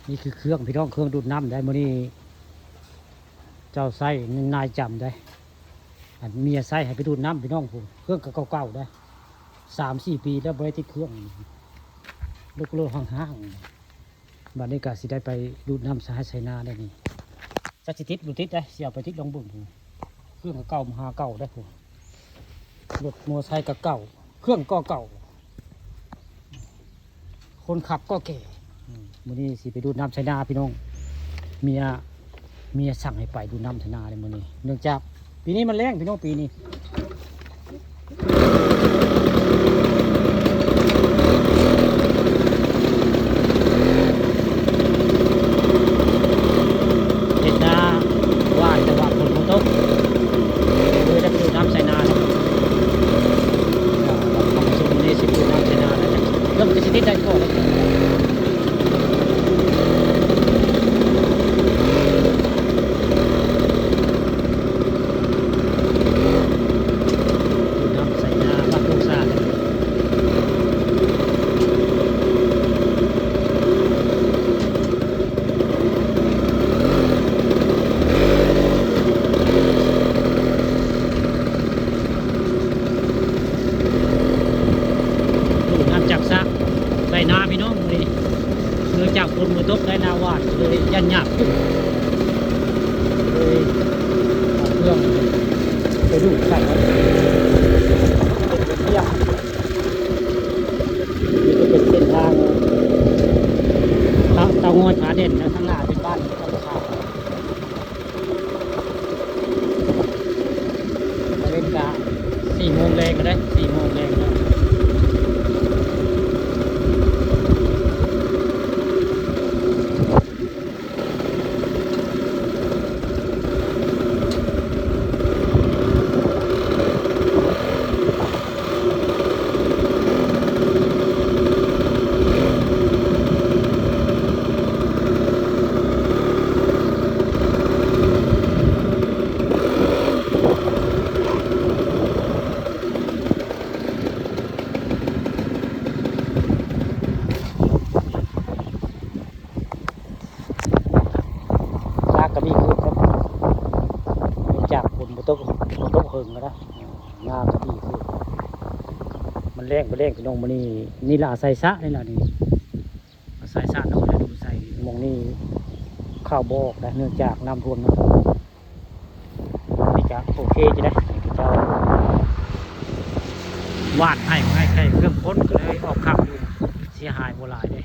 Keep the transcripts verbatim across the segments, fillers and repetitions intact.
นี่คือเครื่องพี่น้อง เครื่องดูดน้ำได้ มื้อนี้เจ้าใส่นายจำได้ อันเมียใส่ให้ไปดูดน้ำพี่น้องผู้ เครื่องก็เก่าๆได้ สามสี่ปีแล้วบ่ได้ติดเครื่อง ลูกโลห้างๆ บัดนี้ก็สิได้ไปดูดน้ำสายไถนาได้นี่ จักสิติดบ่ติดได้ สิเอาไปติดลองเบิ่งผู้ เครื่องก็เก่าหาเก่าได้ผู้ รถมอไซค์ก็เก่า เครื่องก็เก่า คนขับก็แก่ อืม มื้อนี้สิไปดูดน้ำไถนาพี่น้อง เมีย เมียสั่งให้ไปดูดน้ำไถนาเลยมื้อนี้ เนื่องจากปีนี้มันแล้งพี่น้อง ปีนี้ เฮ็ดนาหว่านแต่ว่าฝนบ่ตก เลยได้ไปดูดน้ำไถนาแล้ว อ่า ทำช่วงนี้สิไปดูดน้ำไถนาแล้ว เริ่มจะสิติดได้ก่อนแล้ว ดูดน้ำไถนาบ้านโป่งสะอาด ดูดน้ำจากสระไถนาพี่น้อง มื้อนี้ เนื่องจากฝนบ่ตกได้นาหว่าน เลยย่านยากขึ้น เลยเอาเครื่องไปดูดใส่ เป็นเยี่ยม นี่ก็เป็นเส้นทางเตา เตางอยผาแดนนะ ข้างหน้าเป็นบ้านเตาขาว ตะเวนกะสี่โมงแลงก็ได้ สี่โมงแลงแล้ว นาก็ดีขึ้นครับ จากฝนบ่ตก บ่ตกเฮิงแล้วนะ นาก็ดีขึ้น มันแล้ง บ่แล้งพี่น้อง มื้อนี้ นี่ล่ะอาศัยสระนี่ล่ะนี่ อาศัยสระน้ำให้ดูใส่ หม่องนี้ข้าวบ่ออกนะ เนื่องจากน้ำท่วมนะ นี่ก็โอเคอยู่นะ เจ้าหว่านให้ ให้ ให้เครื่องพ่นก็เลยออกคักอยู่ เสียหายบ่หลายเด้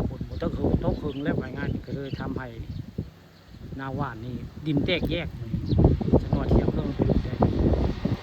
ฝนบ่ตกเฮิง ตกเฮิงแล้ว ว่าง่ายๆ ก็เลยทำให้นาหว่านนี่ดินแตกแยก